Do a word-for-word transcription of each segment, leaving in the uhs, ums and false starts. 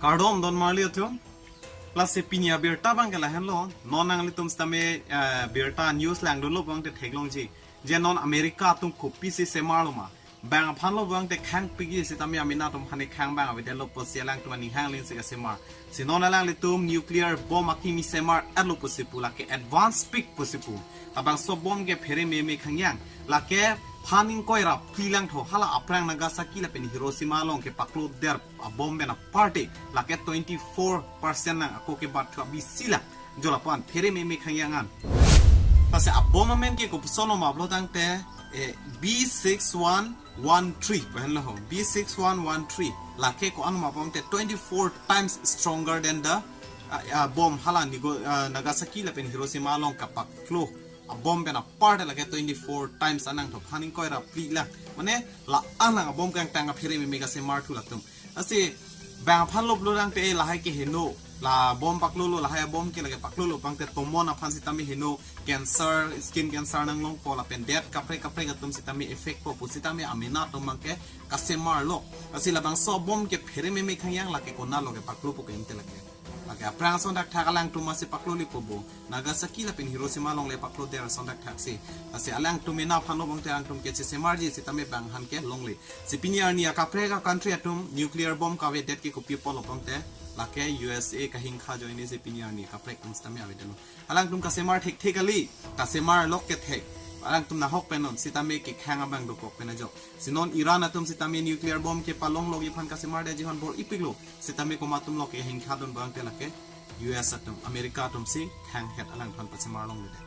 Kardom don marli atum. Lasi pini abirta abang ke lahenlo. Non nanglitum sitame, eh, birta news langdunlo abang te theklongji. Je non America atum kopisi semarlo ma. Bang aphanlo abang te khangpikji sitame amena atum hani khang abang avedetlo pusi alangtum aning hangling si kasemar. Si non alanglitum nuclear bomb akimi semar-etlo pusi pu lake advance pik pusi pu. Labangso bomb ke phere meme khangyang. Lake phan ingkoi ra phli langthu hala aphrang Nagasaki lapen Hiroshima along kepakloder abomb pen aparte lake twenty-four percent nang ako kebat thu abisi lang. Jo lapu-an phere meme khangyang an. Lasi abomb amen ke kopuson lo ma pulo tangte, eh, B six one one three pu henlo ho. B six one one three. Lake ko-an ma pulo tangte twenty-four times stronger than the, uh, uh, bomb hala nigo, uh, Nagasaki lapen Hiroshima along kapaklo abomb pen aparte lake twenty-four times anang tho phan ingkoi ra phli lang. Mane la-an lang abomb kangtang aphere meme kasemar thu latum. Lasi bang aphanlo pulo tangte lahai ke heno. La bomb paklolo, lahai abomb ke lake paklolo abang te tomon aphan sitame heno, cancer, skin cancer nanglongpo lapen det kaprek kaprek atum sitame effectpo pu sitame amena atum abang ke kasemarlo. Lasi labangso abomb ke phere meme khangyang lake konatlo kepaklopo ke ente lake. Lake aphrang ason thakthak alangtum masi paklolipo bo. Nagasaki lapen Hiroshima along le pakloder ason thakthak si. Lasi alangtum mena aphanlo abang te alangtum ke chesemarji sitame bang aphan ke longle. Si pini arni akaprek a-country atum nuclear bomb kavedet ke kopi apotlo abang te. Lake U S A kahingkha ajoine si pini arni akaprek atum sitame avedetlo. Alangtum kasemar thekthek kali, kasemar lok kethek. Alangtum nahok pen non, sitame kekhang abang dokok pen ajok. Si non Iran atum sitame nuclear bomb kepalonglokji aphan kasemardetji aphan bor-ipiklo. Sitame komat atumlo kehingkha dun abang te lake U S atum, America atum si khanghet alangphan pasemar longledet.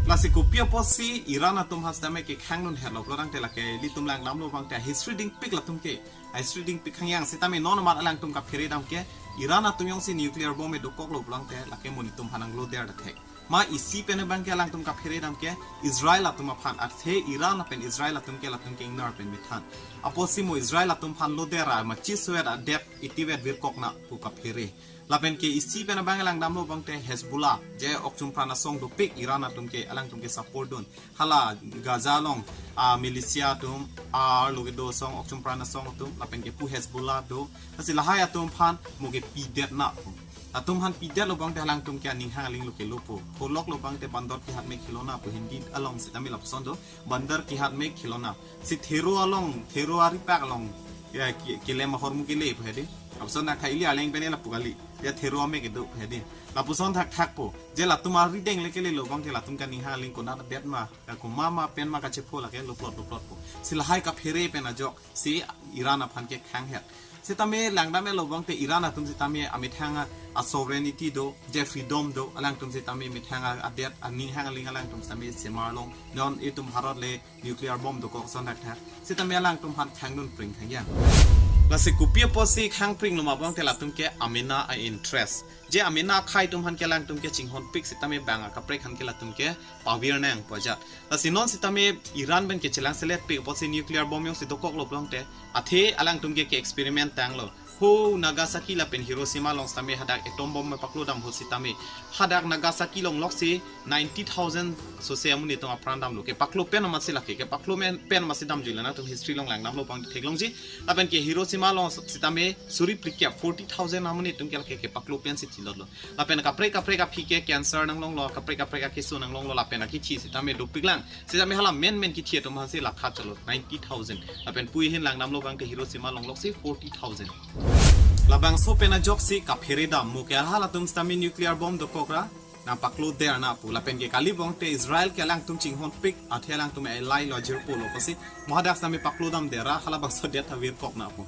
Lasi kopi apotsi Iran atum ha sitame kekhang dunhetlo pulo tangte lake ilitum langdamlo abang te history dingpik latum ke. History dingpik khangyang sitame non amat alangtum kaphere dam ke Iran atum jongsi nuclear bomb e dokoklo pulo tangte lake monit atum aphan nangloder thek. Ma isi pen abang ke alangtum kaphere dam ke Israel atum aphan, athe Iran lapen Israel atum ke latum ke ingnar pen methan. Apotsi mo Israel atum aphan loder ra machi suet adet itivet virkok na pu kaphere. Lapen ke isi pen abang langdamlo abang te Hezbollah, je okchum pran asong dopik Iran atum ke alangtum ke support dun. Hala Gaza along a militia atum arlo kedo asong okchum pran asong atum lapen ke pu Hezbollah do. Lasi lahai atum aphan mo kepidet na pu. Atum aphan pidetlo abang te alangtum ke aning hangling lo kelopo. Pholoklo abang te bandar ke haat mein khilona pu Hindi along sitame lapuson do. Bandar ke haat mein khilona. Si thero along, thero aripak along. Ya ke-, kelem ahormu kele pu hedi. Lapuson thakthak ili aleng pen lapu kali. Ya thero ame kedo pu hedi. Lapuson thakthakpo. Je latum arideng le kelelo abang te latum ke aning hangling konat adet ma. Ka komat ma pen ma kachepho lake loplot loplotpo. Si lahai kaphere pen ajok. Si Iran aphan ke khanghet. Sitame langdamlo abang te Iran atum sitame amethang a, a sovereignty do, je freedom do, alangtum sitame methang a, adet aning hangling alangtum sitame semarlong. Non itum Bharat le nuclear bomb dokok ason thakthak. Sitame alangtum aphan khangdun pring khangyang. Lasi kopi apotsi khangpringlo ma abang te latum ke amena a-interest. Je amena akhei atum aphan ke alangtum ke chinghonpik sitame bang akaprek aphan ke latum ke pavir nang pu ajat. Lasi non sitame Iran pen ke chelangseletpik apotsi nuclear bomb jongsi dokoklo pulo tangte. Athe alangtum ke ke-experiment tanglo. Ho Nagasaki lapen Hiroshima along sitame hadak atom bomb paklo dam ho sitame. Hadak Nagasaki along loksi ninety thousand sose amonit atum apran damlo. Kepaklo pen amatsi lake, kepaklo men, pen amatsi damjuilo, nangtum history along langdamlo abang theklongji. Lapen ke Hiroshima along sitame suri phlikep forty thousand amonit atum ke lake kepaklo pensi thilotlo. Lapen kaprek kaprek aphi ke cancer nanglonglo, kaprek kaprek akeso nanglonglo, lapen akithi sitame dopiklang. Sitame hala men men kithi atum aphansi lakha chalo, ninety thousand. Lapen puihin langdamlo abang te Hiroshima along loksi forty thousand. Labangso pen ajoksi kaphere dam mo ke halatum sitame nuclear bomb dokok ra nangpakloder na pu. Lapen ke kali abang te Israel ke alangtum chinghonpik, athe alangtum ally lo ajirpo lo pusi. Mo hadak sitame paklo damder ra halabangso adet avirkok na pu.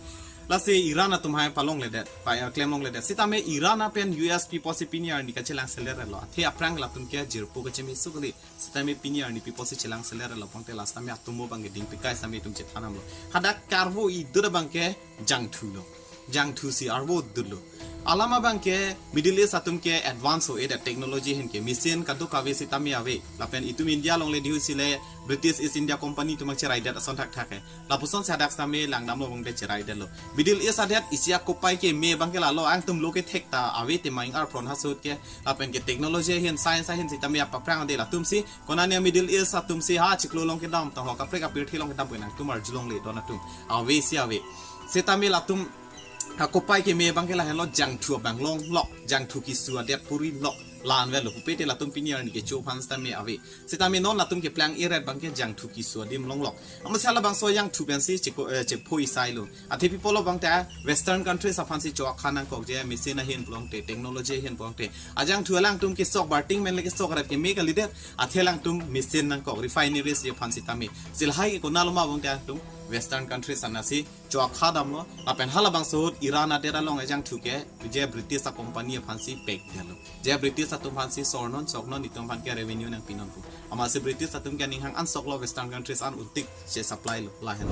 Lasi Iran atum hai palongledet, pa, eh, klemlongledet. Sitame Iran lapen U S pi apotsi pini arni kachelangseletlo. Athe aphrang latum ke ajirpo kachemesuk kali. Sitame pini arni pi apotsi chelangseletlo abang te last time atum mo abang ke dingpikai sitame itum chethan damlo. Hadak karvo idut abang ke jangthulo. Jangthusi arvo dutlo. Alam abang ke Middle East atum ke advance ho-edet technology ahin ke machine kadokave sitame ave. Lapen itum India along le dihusi le British East India Company atum abang cheraidet ason thakthak ke. Lapuson si hadak sitame langdamlo abang te cheraidetlo. Middle East adet isi akopai keme abang ke lalo, angtum lo kethek ta ave te ma ing-arphron ahut ke. Lapen ke technology ahin science ahin sitame apaphrang de latum si. Konane Middle East atum si ha chiklo along kedam ta ho kaprek apirthe along kedam pu nangtum arjulongle don atum. Ave si ave. Sitame latum Akopai keme abangke lahenlo, jangthu abang longlok, jangthu keso adet puri lok, la-an avelo. Pupe te latum pini arni kecho aphan sitame ave. Sitame non latum keplang iret abangke jangthu keso adim longlok. Amatsi halabangso ajangthu pensi cheko, eh, chepho isailo. Athe pi pulo abangte Western countries aphansi cho-ak nangkok, je machine ahin pulote, technology ahin pulote. Ajangthu alangtum kesok, barting men le kesok ret keme kalidet, athe alangtum machine nangkok, refineries aphan sitame. Si lahai ke konatlo ma abangte alangtum Western countries anasi cho-ak damlo, lapen halabangso ahut Iran adet along ajangthu ke, je British a company aphansi pekdetlo. Je British atum aphansi sornon, soknon, itum aphan ke revenue nangpinon pu. Amatsi British atum ke aning hang ansoklo, Western countries an untik che supply lo, lahen.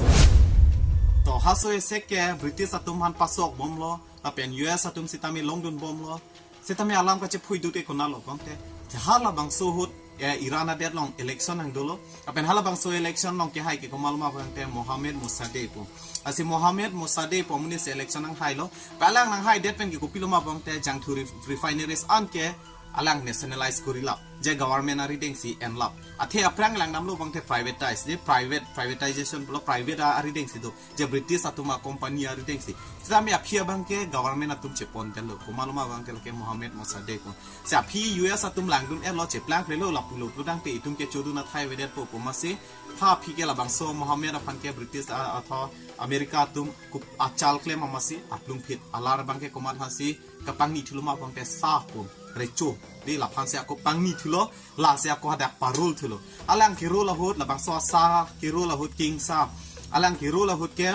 To haso esek ke British atum aphan pasok bomlo, lapen U S atum sitame longdun bomlo. Sitame alam kachephu idut ke konatlo abangte. Te halabangso ahut, eh, Iran adet along election nangdolo. Lapen halabangso election along kehai ke komatlo ma abangte Mohammad Mosaddeq pu. Lasi Mohammad Mosaddeq pu amonit si election nanghailo. Pu alang nanghaidet pen ke kopilo ma abangte jangthu ref-, refineries an ke alang nationalize korilap. Je government arideng si enlap. Athe aphrang langdamlo abangte privatize. Je private, privatization pulo, private a-, arideng si do. Je British atum a company arideng si. Sitame aphi abangke government atum chepondetlo. Komatlo ma abangke lake Mohammad Mosaddeq pu. Si aphi U S atum langdun-etlo, cheplangklelo, lapulo pudangte itum ke chodun athai avedetpo pu amatsi. Ha aphi ke labangso Mohammad aphan ke British a-, atho America atum kup achal klem amatsi aplungphit. Alar abangke komat aphansi kapangnithulo ma abangte sa pu, recho. Di laphansi ako pangnithulo, lasi ako hadak parulthulo. Alang kerul ahut, labangso asa kerul ahut, king sa. Alang kerul ahut ke,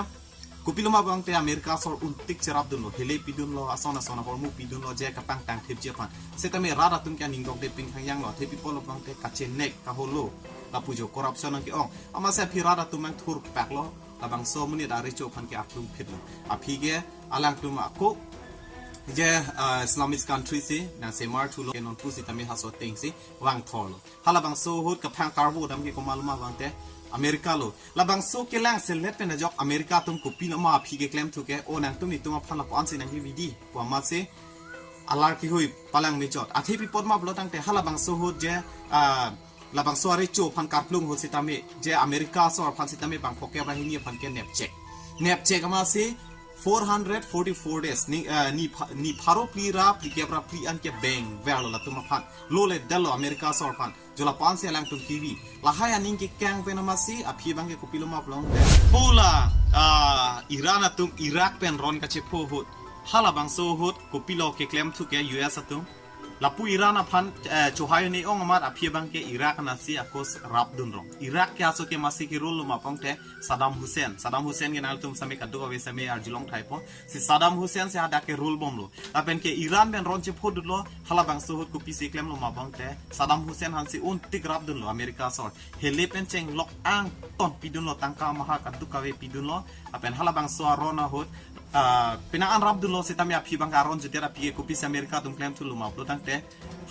kopilo ma abangte America asor untik cherapdunlo, hele pidunlo, ason ason ahormu pidunlo, je kapangtang thipji aphan. Sitame rat atum ke aning dokde ping khangyanglo, athe pi pulo abangte kachenek kaholo, lapu jo corruption nangke-ong. Amatsi aphi rat atum nangthurpaklo, labangso amonit arecho aphan ke aplungphitlo. Aphi ke alangtum ako, je, ah, Islamist country si nangsemarthulo, ke non pusitame haso atengsi vangthorlo. Halabangso ahut kaphang karbo dam ke komatlo ma abangte America lo. Labangso kelang selet pen ajok America atum kopilo ma aphi keklemthu ke, o nangtum itum aphan lapu-ansi nangkevidi pu amatsi alar kehui palang mejot. Athe pi apot ma pulotangte halabangso ahut je, ah, labangso arecho aphan karplung ahut sitame, je America asor aphan sitame bang phokep ra hini aphan ke nepchek. Nepchek amatsi four hundred forty-four days, ni, ah, ni pha-, ni pharo phli ra phlikep ra phli an ke bengverlo latum aphan. Loledetlo America asor aphan. Jo lapu-ansi alangtum kevi. Lahai aning kekang pen amatsi aphi abangke kopilo ma pulo. Pula, ah, Iran atum Iraq pen ron kachepho ahut. Halabangso ahut kopilo keklemthu ke U S atum. Lapu Iran aphan, eh, chohai ne-ong amat aphi abangke Iraq anasi ako s-, rapdun rong. Iraq ke aso ke amatsi kerullo ma pulotangte Saddam Hussein. Saddam Hussein ke nangtum sitame kadokave sitame arjulong thaipo. Si Saddam Hussein si hadak kerul bomlo. Lapen ke Iran pen ron chephodunlo, halabangso ahut kopisi klemlo ma pulotangte Saddam Hussein aphansi untik rapdunlo America asor. Hele pen chenglok angton pidunlo, tangka maha kadokave pidunlo. Lapen halabangso aron ahut, ah, penang an rapdunlo sitame aphi abangke aron judet aphi ke kopisi America atum klemthulo ma pulotangte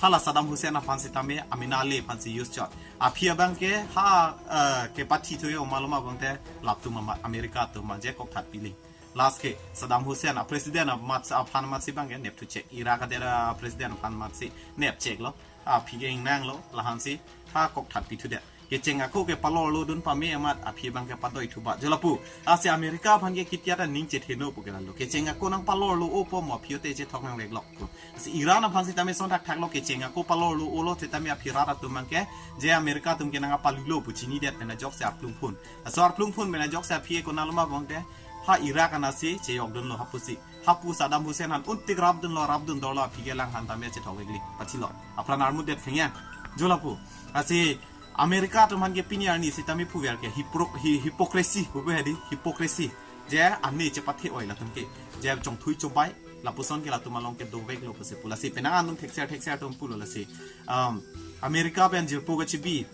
hala Saddam Hussein aphan sitame amena le aphansi use chot. Aphi abangke ha, ah, kepathi thuye, komatlo ma abangte latum ama-, America atum ma je kokthat piling. Last ke Saddam Hussein a president amat aphan amatsi abangke nepthuchek. Iraq adet a president aphan amatsi nepcheklo. Aphi ke ingnanglo, lahansi ha kokthat pithudet. Kecheng ako ke palorlodun pame amat aphi abangke padoithuba. Jo lapu, lasi America aphan ke kitia ta ning chetheno pu ke lalo. Kecheng ako nangpalorlo-opo mo aphi ote chethok nangveklok pu. Si Iran aphan sitame son thakthaklo, kecheng ako palorlo-olo sitame aphi rat atum abangke je America atum ke nangpalulo pu chinidet pen ajoksi arplungphun. Laso arplungphun pen ajoksi aphi ke konatlo ma pulotangte ha Iraq anasi cheyokdunlo hapusi. Hapu Saddam Hussein aphan untik rapdunlo, rapdun dorlo, aphi ke alangphan tame chethokvekli. Pathilo. Apran armudet khangyang. Jo lapu. Lasi America atum aphan ke pini arni sitame phuver ke hipro-, hi-, hypocrisy, pupe hedi, hypocrisy. Je ane chepathe-oi latum ke. Je chongthui chobai, lapuson ke latum along ke doveklo pusi pu. Lasi penang anung thekser thekser atum pulo lasi. Um, America pen jirpo kachibi,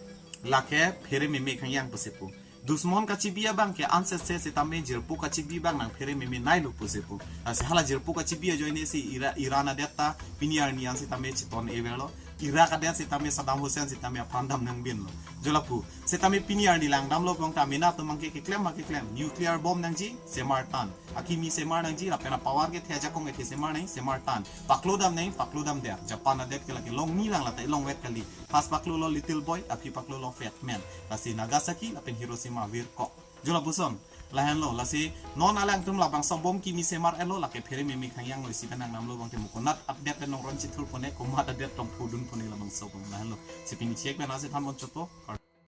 lake phere meme khangyang pusi pu. Dusmon kachibi abangke ansese sitame jirpo kachibi abang nangphere meme nailo pusi pu. Lasi hala jirpo kachibi ajoine si Ira-, Iran adet ta pini arni an sitame cheton-everlo. Iraq adet sitame Saddam Hussein sitame apran dam nangbinlo. Jo lapu, sitame pini arni langdamlo pulotangte amena atum abangke keklem ma keklem. Nuclear bomb nangji, semartan. Akimi semar nangji, lapen apower kethe ajakong kethe semar nang, semartan. Paklodam nang, paklodamdet. Japan adet ke lake longni lang lata ilongvet kali. First paklolo Little Boy, aphi paklolo Fat Man. Lasi Nagasaki, lapen Hiroshima virkok. Jo lapuson. Lahenlo, lasi non alangtum labangso bom kimi semar elo, lake phere meme khangyang lo, isi pen nangnamlo bangte mo konat update pen nongron chithur pone, komat update tong pudun pone labangso bom lahenlo. Si pini chek pen asi than bon chopo.